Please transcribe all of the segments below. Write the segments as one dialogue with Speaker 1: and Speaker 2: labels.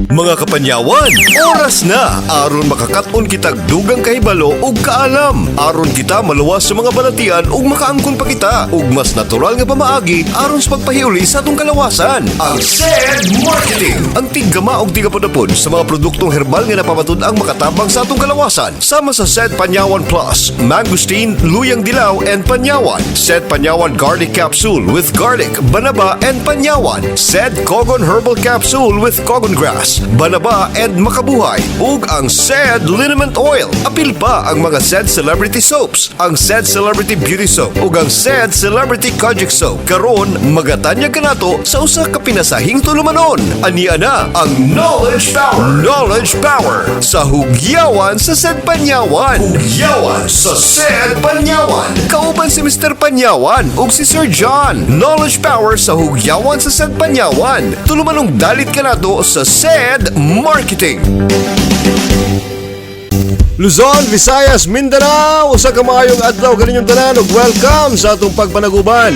Speaker 1: Mga kapanyawan, oras na aron makakaton kitag dugang kahibalo ug kaalam. Aron kita maluwas sa mga balatian ug makaangkon pa kita ug mas natural nga pamaagi aron sa pagpahiuli sa atong kalawasan. Ang SED Marketing, ang tiggama og tigapudapod sa mga produktong herbal nga napamatud-ang makatabang sa atong kalawasan. Sama sa SED Panyawan Plus, Mangosteen, Luyang Dilaw and Panyawan. SED Panyawan Garlic Capsule with garlic, banaba and panyawan. SED Kogon Herbal Capsule with Kogon Grass, banaba and makabuhay. Ug ang SED Liniment Oil. Apil pa ang mga SED Celebrity Soaps, ang SED Celebrity Beauty Soap ug ang SED Celebrity Kojic Soap. Karon magatanyag kanato sa usa ka pinasahing tulumanon. Ania na ang Knowledge Power. Knowledge Power sa Hugyawan sa SED Panyawan. Hugyawan sa SED Panyawan. Kauban si Mr. Panyawan ug si Sir John. Knowledge Power sa Hugyawan sa SED Panyawan. Tulumanong dalit kanato sa SED Marketing. Luzon, Visayas, Mindanao, usa ka maayong adlaw kaninyong tanan ug welcome sa atong pagpanaguban.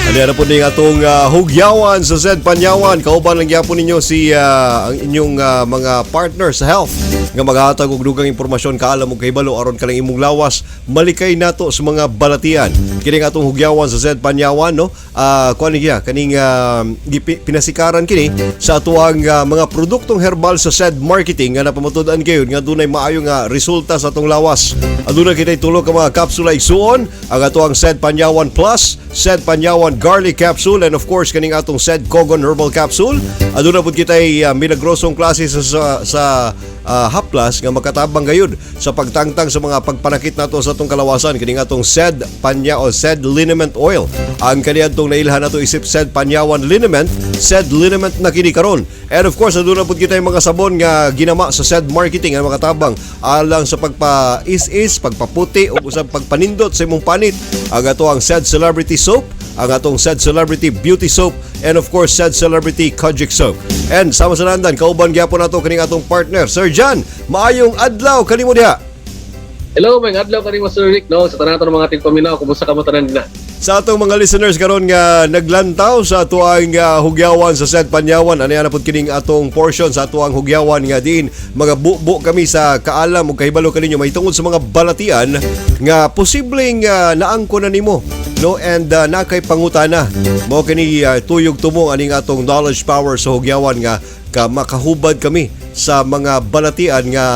Speaker 1: Ani na po ning atong hugyawan sa SED Panyawan. Kauban lang gyapon ninyo si ang inyong mga partner sa health nga maghatag og dugang impormasyon, kaalam ug kahibalo aron kanang imong lawas malikay nato sa mga balatian. Kini nga atong hugyawan sa SED Panyawan, no. Kuan ni giya kaning pinasikaran kini sa atuang mga produktong herbal sa SED Marketing nga napamatud-an kayo nga dunay maayo nga resulta sa atong lawas. Aduna kitay tulo ka mga kapsula, igsuon, ang atuang SED Panyawan Plus, SED Panyawan Garlic Capsule and of course kaning atong SED Kogon Herbal Capsule. Aduna pud kitay milagrosong klase sa haplas nga makatabang gayud sa pagtangtang sa mga pagpanakit nato sa atong kalawasan, kining atong SED Panya o SED Liniment Oil. Ang kaniadtong nailhan nato isip SED Panyawan Liniment, SED Liniment na kini karon. And of course, aduna pud kitay mga sabon nga ginama sa SED Marketing nga makatabang alang sa pagpa-is-is, pagpaputi o usab pagpanindot sa imong panit. Ang ato ang SED Celebrity Soap, ang atong SED Celebrity Beauty Soap, and of course SED Celebrity Kojic Soap. And sama sa nandan, kauban gyapon nato kaning atong partner, Sir John. Maayong adlaw kanimo diha.
Speaker 2: Hello, may adlaw kanimo, Sir Rick, no? Sa tanan ng mga tigpaminaw, kumusta ka mo tanan na?
Speaker 1: Sa atong mga listeners karon nga naglantaw sa atuang hugyawan sa SED Panyawan, ano na pud kining atong portion sa atuang hugyawan nga diin mga bubo kami sa kaalam ug kahibalo kaninyo mahitungod sa mga balatian nga posibleng naangko na nimo, no, and nakay pangutana mo. Kini tuyog tumong aning atong Knowledge Power sa hugyawan nga ka makahubad kami sa mga balatian nga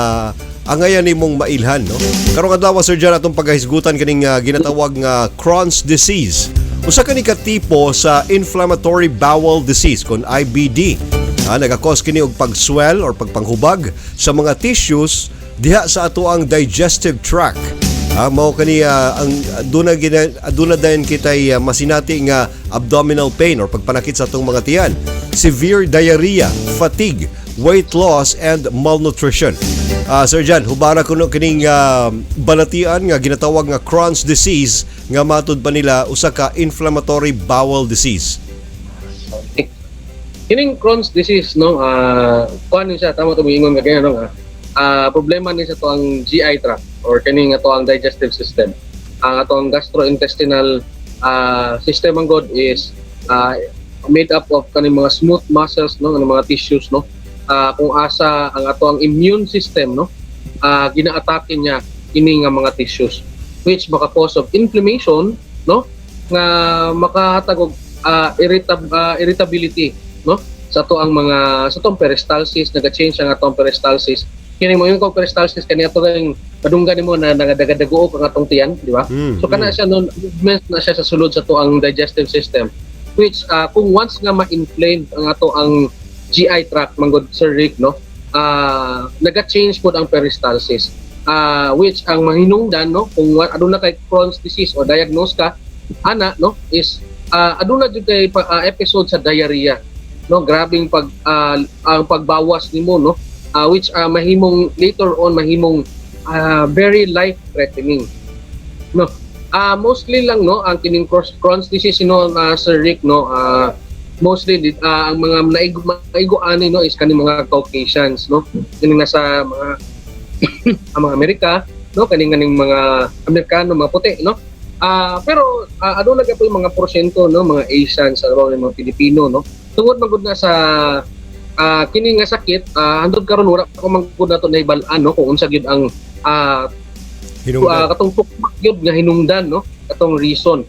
Speaker 1: angayan nimong mailhan, no. Karong adlaw, Sir John, atong pagkahisgutan kining ginatawag nga Crohn's disease. Usa kani ka tipo sa inflammatory bowel disease kon IBD. Nagakos kini og pagswell or pagpanghubag sa mga tissues diha sa ato ang digestive tract. Mao kani ang aduna gina, aduna dayon kitay masinati nga abdominal pain or pagpanakit sa atong mga tiyan, severe diarrhea, fatigue, weight loss and malnutrition. Sir John, hubara kuno kining balatian nga ginatawag nga Crohn's disease nga matud pa nila usa ka inflammatory bowel disease.
Speaker 2: Kining Crohn's disease, no, kuan ni siya, tama to moingon nga ganyan, no, nga problema ni sa atoang GI tract or kining ato ang digestive system. Ang atong gastrointestinal system ang god is made up of kaning mga smooth muscles, no, ng mga tissues, no, kung asa ang ato ang immune system, no, ginaatake niya ini nga mga tissues which maka cause of inflammation, no, nga makahatag og irritability, no, sa ato ang mga sa atong peristalsis. Naga-change ang atong peristalsis. Kini mo yung peristalsis kani ato ganing padunggan nimo na nagadagadaguok ang atong tiyan, di ba? So kana siya nun, movement na siya sa sulod sa ato ang digestive system which kung once nga ma-inflame ang ato ang GI tract manggod, Sir Rick, no, naga-change pod ang peristalsis, which ang mahinungdan, no, kung aduna kay Crohn's disease o diagnose ka ana, no, is aduna jud kay episode sa diarrhea, no, grabing pag ang pagbawas nimo, no, which mahimong later on mahimong very life threatening, no. Mostly lang, no, ang kining Crohn's disease, no, na Sir Rick, no, mostly ang mga naigo maigo ani, no, is kaning mga Caucasians, no, kining nasa mga ang mga Amerika, no, kaning kaning mga Amerikano, mga puti, no. Pero aduna gyud yung mga porsyento, no, mga Asians, ano, mga Pilipino, no, tungod man gud na sa Kini nga sakit, hantod karon wala ko man gud nato nahibal-an, no, kung unsa gyud ang
Speaker 1: Hinungdan.
Speaker 2: Katong tukmak gyud nga hinungdan, no, katong reason.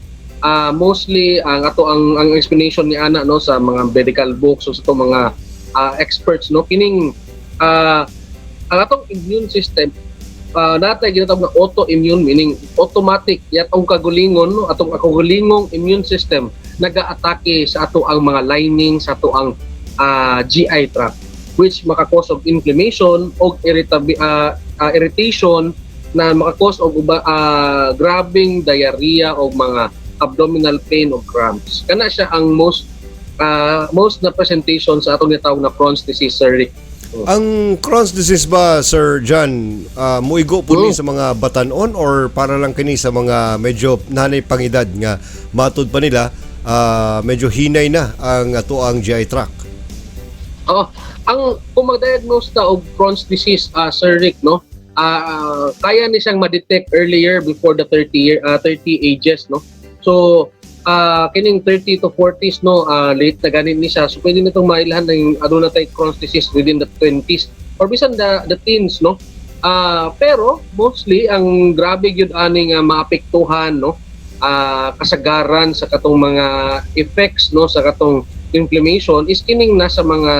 Speaker 2: Mostly ang ato ang explanation ni ana, no, sa mga medical books o sa atong mga experts, no, kining ang atong immune system, natay ginatawag na autoimmune, meaning automatic yatong kagulingon, no, atong kagulingong immune system nagaatake sa ato ang mga lining sa ato ang GI tract, which maka-cause og inflammation og irritation na maka-cause og grabing diarrhea o mga abdominal pain o cramps. Kana siya ang most na presentation sa atong gitawag na Crohn's disease, Sir Rick.
Speaker 1: Ang Crohn's disease ba, Sir John, muigo po ni sa mga batanon or para lang kini sa mga medyo nanay pangedad nga matud pa nila medyo hinay na ang ato ang GI tract?
Speaker 2: Oo. Ang kung mag-diagnose ta og Crohn's disease, Sir Rick, no? Kaya ni siyang ma-detect earlier before the 30 year 30 ages, no? So, kining 30 to 40s, no, late na ganin ni siya. So pwede na itong mailhan ng aduna tay Crohn's disease within the 20s or bisan the teens, no? Pero mostly ang grabe gyud ani nga maapektuhan, no? Kasagaran sa katong mga effects, no, sa katong inflammation is kining nasa mga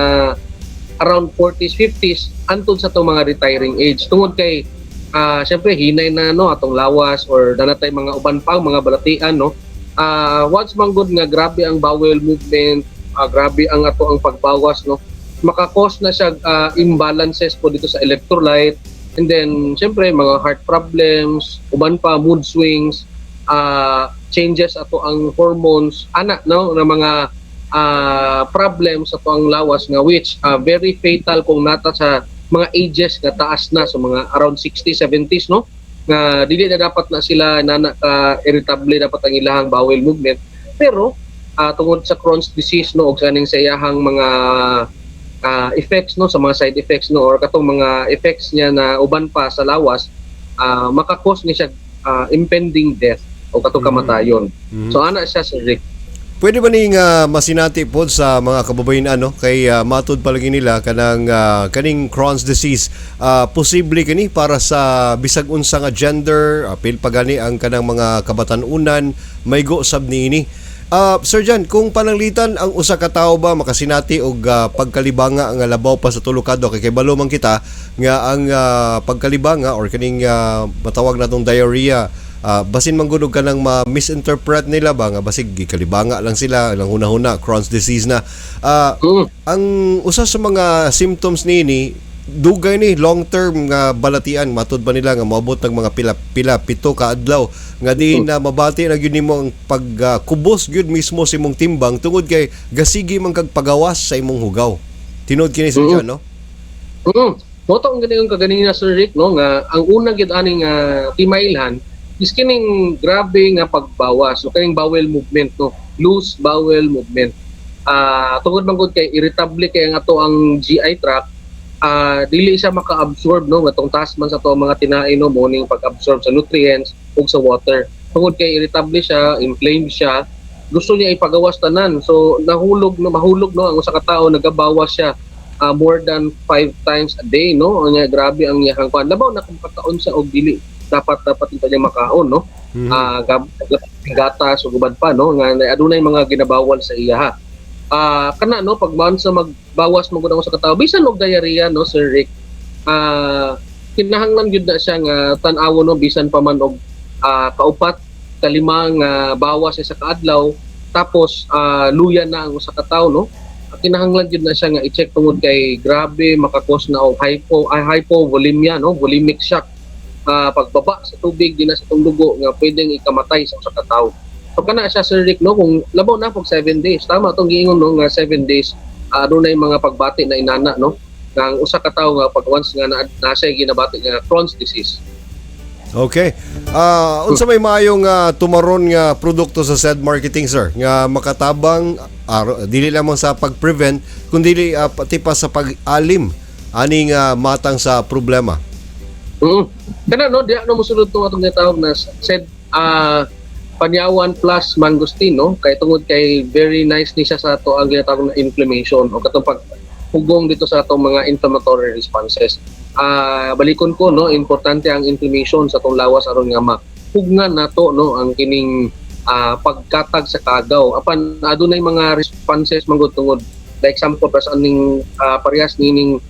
Speaker 2: around 40s, 50s antod sa atong mga retiring age tungod kay syempre hinay na, no, atong lawas or nanatay mga uban pang mga balatian, no. Once man gud nga grabe ang bowel movement, grabe ang ato ang pagbawas, no, maka-cause na siya imbalances po dito sa electrolyte, and then syempre mga heart problems, uban pa, mood swings, changes ato ang hormones ana, no, na mga problems sa ang lawas nga which very fatal kung nata sa mga ages nga taas na, so mga around 60, 70s, no, nga dili na dapat na sila nana ka irritable dapat ang ilahang bowel movement, pero tungod sa Crohn's disease, no, og sa ning sa iyahang mga effects, no, sa mga side effects, no, or katong mga effects niya na uban pa sa lawas, maka-cause ni siya impending death o katong kamatayon. So ana siya, Sir Rick.
Speaker 1: Pwede ba ning masinati pod sa mga kababayen ano kay matud palagi nila kanang kaning Crohn's disease, posible kini para sa bisag unsa nga gender, apil pa gani ang kanang mga kabatan-unan maigo sab niini. Sir John, kung pananglitan ang usa ka tawo ba makasinati og pagkalibanga nga labaw pa sa tulo ka adlaw, kay kabalo man kita nga ang pagkalibanga or kaning matawag natong diarrhea, basin man gud og kanang ma-misinterpret nila ba nga basig gikalibanga lang sila lang, huna-huna Crohn's disease na. Ang usa sa mga symptoms niini dugay ni long term nga balatian, matud ba nila nga moabot ng mga pila pila 7 ka adlaw nga di na mabati na gyud nimo ang pagkubos gyud mismo sa imong timbang tungod kay gasigi man kag pagawas sa imong hugaw? Tinuod kini, Sir John, no?
Speaker 2: Mo to ang ganing kaganina, Sir Rick, no, nga ang una gyud ani nga timailhan is kining grabe nga pagbawas, so kining bowel movement, no, loose bowel movement. Tungod man gud kay irritable kay ang ato ang GI tract, dili siya maka-absorb, no, atong task man sa ato ang mga tinai, no, morning pag-absorb sa nutrients ug sa water. Tungod kay irritable siya, inflamed siya, gusto niya ipagawas tanan. So nahulog, no, mahulog, no, ang usa ka tawo nagabawas siya more than five times a day, no. Nya grabe ang iyang kuan, labaw na kung kakaon sa og dili dapat dapat ito niya makaon, no. Gatas ug uban pa, no, nga adunay mga ginabawal sa iya ha. Kana, no, pag man sa magbawas mo gud sa katawo bisan og diarrhea, no, Sir Rick, kinahanglan gyud na siya nga tan-awon, no, bisan pa man og kaupat, kalima nga bawas sa kaadlaw, tapos luya na ang usa ka tawo, no, kinahanglan gyud na siya nga i-check tungod kay grabe maka-cause na og hypovolemia, no, volemic shock, pagbaba sa tubig din na sa itong dugo nga pwedeng ikamatay sa usa ka tawo. So kana siya, Sir Rick, no, kung labaw na pag 7 days. Tama tong giingon, no, nga 7 days adunay mga pagbati na inana, no, nga ang usa ka tawo nga pag once nga na siya ginabati nga Crohn's disease.
Speaker 1: Okay. Unsa may maayong tumaron nga produkto sa said marketing, sir, nga makatabang dili lamang sa pag-prevent kundi pati pa sa pag-alim ani nga matang sa problema?
Speaker 2: Kana, no, diha no mosulod tong atong gitawag na said Panyawan plus mangosteen, no, kay tungod kay very nice ni siya sa ato ang ginatawag na inflammation o katong pag pugong dito sa atong mga inflammatory responses. Balikon ko, no, importante ang inflammation sa atong lawas aron nga mapugngan nato, no, ang kining pagkatag sa kagaw. Apan adunay mga responses manggod tungod, like example pas aning parehas nining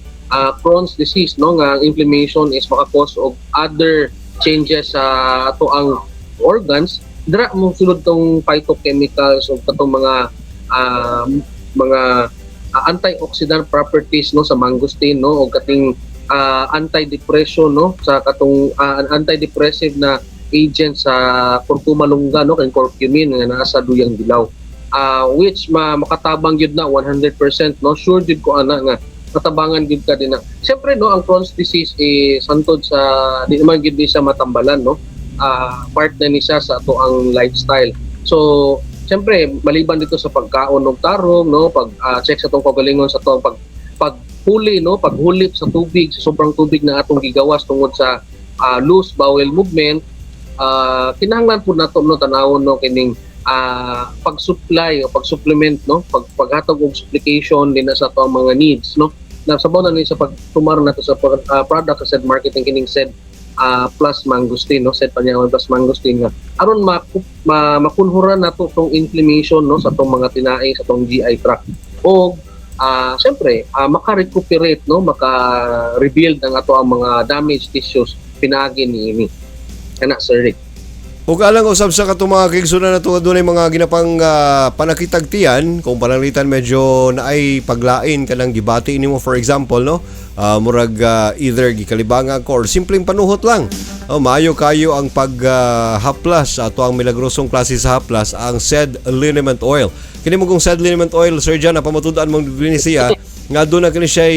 Speaker 2: Crohn's disease, no, nga ang inflammation is maka-cause og other changes sa ato ang organs. Dira mo sulod tong phytochemicals o katong mga antioxidant properties, no, sa mangosteen, no, o kating anti-depression, no, sa katong anti-depressive na agent sa Curcuma longa, no, kay curcumin nga naa sa duyang dilaw, which makatabang gyud na 100%, no. Sure jud ko ana nga matabangan gyud ka din na. Siyempre, no, ang Crohn's disease eh santod sa di naman gyud ni siya matambalan, no. Part na ni siya sa ato ang lifestyle. So siyempre, maliban dito sa pagkaon og tarong, no, pag check sa atong kaugalingon, sa atong paghuli, no, paghulip sa tubig, sa sobrang tubig na atong gigawas tungod sa loose bowel movement, kinahanglan pud nato, no, tanawon, no, kining pag-supply o pag-supplement, no, paghatag og supplication din na sa ato ang mga needs, no. Nasabaw na ni sa pagtumar nato sa product sa said marketing, kining said plus mangosteen, no, said Panyawan plus mangosteen, nga aron makunhuran nato tong inflammation, no, sa atong mga tinai, sa atong GI tract, o siyempre maka-recuperate, no, maka-rebuild ang ato ang mga damaged tissues pinaagi niini kana, Sir Rick.
Speaker 1: Ug alang usab sa katong mga kaigsunan nato nga dunay mga ginapang panakitag tiyan, kung pananglitan medyo naay paglain kanang gibati nimo, for example, no, murag either gikalibangan ko or simpleng panuhot lang. Oh, maayo kayo ang pag haplas ato ang milagrosong klase sa haplas, ang said liniment oil. Kini mo kung said liniment oil, Sir John, pamatud-an mong dinhi siya nga doon na kini siya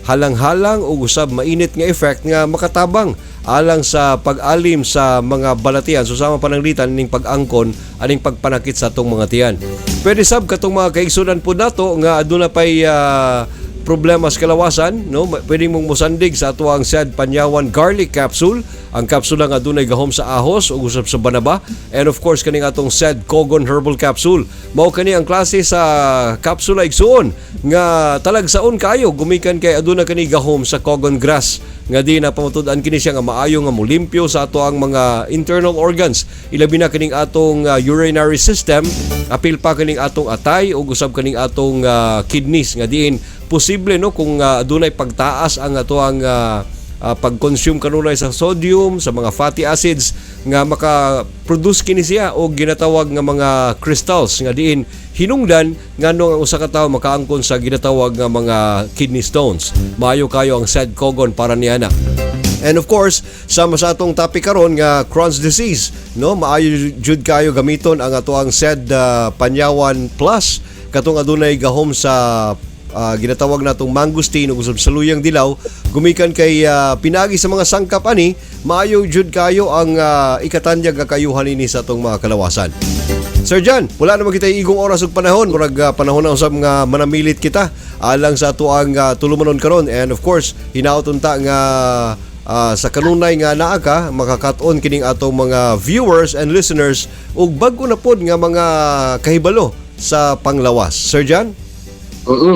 Speaker 1: halang-halang ug usab mainit nga effect nga makatabang alang sa pag-alim sa mga balatian, so sama pananglitan ning pag-angkon aning pagpanakit sa atong mga tiyan. Pwede sab katong mga kaigsunan po nato nga aduna pay problema sa kalawasan, no, pwede mong musandig sa ato ang said Panyawan garlic capsule, ang kapsula nga adunay gahom sa ahos ug usab sa banaba, and of course kaning atong said Kogon herbal capsule. Mao kani ang klase sa kapsula, igsuon, nga talagsaon kayo gumikan kay aduna kani gahom sa Kogon grass nga di na pamatud-an kini siya nga maayo nga mulimpyo sa ato ang mga internal organs, ilabi na kining atong urinary system, apil pa kining atong atay ug usab kining atong kidneys, nga diin posible, no, kung adunay pagtaas ang ato ang pag-consume kanunay sa sodium, sa mga fatty acids, nga maka-produce kini siya og ginatawag nga mga crystals nga diin hinungdan nganong ang usa ka tawo makaangkon sa ginatawag nga mga kidney stones. Maayo kayo ang said Kogon para niana. And of course, sama sa atong topic karon nga Crohn's disease, no, maayo jud kayo gamiton ang ato ang said Panyawan Plus, katong adunay gahom sa ginatawag natong mangosteen ug usab sa luyang dilaw, gumikan kay pinagi sa mga sangkap ani, maayo jud kayo ang ikatanyag nga kayuhan ini sa atong mga kalawasan. Sir John, wala naman kita igong oras ug panahon, murag panahon na usab nga manamilit kita alang sa ato ang tulumanon karon, and of course hinaot unta nga sa kanunay nga naa ka makakat-on kining atong mga viewers and listeners ug bag-o na pod nga mga kahibalo sa panglawas. Sir John?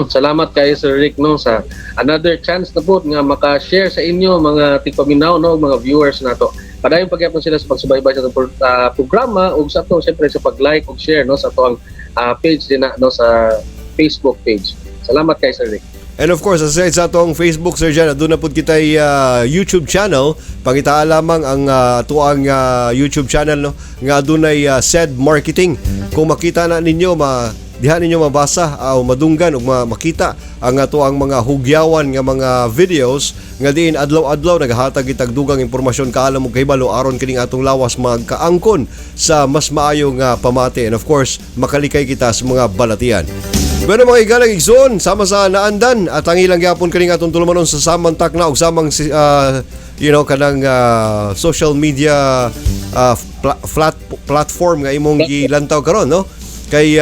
Speaker 2: Salamat kayo, Sir Rick, no, sa another chance na po nga maka-share sa inyo mga tigpaminaw, no, mga viewers nato. Padayon pagyapon sila sa pagsubaybay sa atong programa ug sa ato siyempre sa pag-like ug share, no, sa atong page din na, no, sa Facebook page. Salamat kay Sir Rick.
Speaker 1: And of course, aside sa atong Facebook, Sir John, doon na po kita'y YouTube channel. Pangitaan lamang ang atuang YouTube channel, no, nga dunay said marketing. Kung makita na ninyo, diha ninyo mabasa o madunggan ug makita ang atoang mga hugyawan nga mga videos nga diin adlaw-adlaw naghahatag kitag dugang impormasyon, kaalam ug kahibalo aron kining atong lawas magkaangkon sa mas maayo nga pamati and of course makalikay kita sa mga balatian. Bueno, mga igalang igsoon, sama sa naandan at ang ilang gyapon kining atong tulumanon sa samang takna ug samang kanang social media flat platform nga imong gilantaw karon, no, kay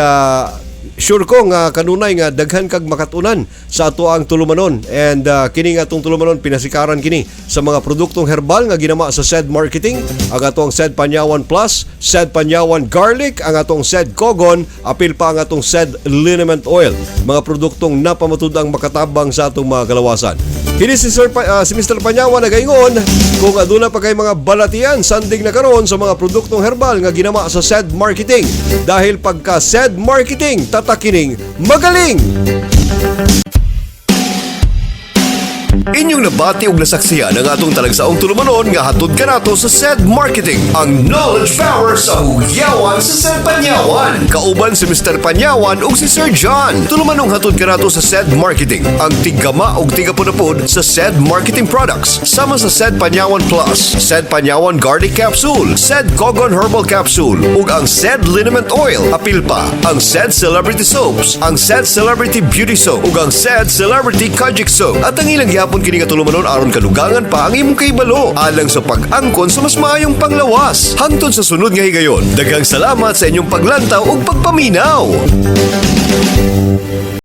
Speaker 1: Sure ko nga kanunay nga daghan kag makatunan sa ato ang tulumanon and kini nga atong tulumanon, pinasikaran kini sa mga produktong herbal nga ginama sa SED Marketing, ang atong SED Panyawan Plus, SED Panyawan Garlic, ang atong SED Kogon, apil pa ang atong SED Liniment Oil, mga produktong napamatud-ang makatabang sa atong mga kalawasan. Kini si Mr. Panyawan nagaingon kung aduna pa kay mga balatian, sandig na karon sa mga produktong herbal nga ginama sa SED Marketing dahil pagka SED Marketing, tatakining magaling. Inyong nabati og nasaksihan ang atong talagsaong tulumanon nga hatod kanato sa SED Marketing, ang knowledge power sa hugyawan sa SED Panyawan. Kauban si Mr. Panyawan ug si Sir John. Tulumanong hatod kanato sa SED Marketing, ang tiggama ug tigapunapod sa SED Marketing products. Sama sa SED Panyawan Plus, SED Panyawan Garlic Capsule, SED Kogon Herbal Capsule, ug ang SED Liniment Oil. Apil pa ang SED Celebrity Soaps, ang SED Celebrity Beauty Soap, ug ang SED Celebrity Kojic Soap. At ang ilang gihapon kini nga tulumanon aron kadugangan pa ang imong kahibalo alang sa pag-angkon sa mas maayong panglawas. Hangtod sa sunod nga higayon, daghang salamat sa inyong paglantaw ug pagpaminaw.